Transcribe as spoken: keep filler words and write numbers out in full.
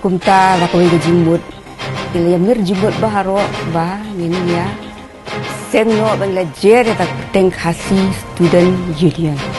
Kumta da kawei ka jingmut, ngi la ïamir jingmut baroh ba ngin ïa seng noh ban la jer ïa ka Teng Khasi Student Union.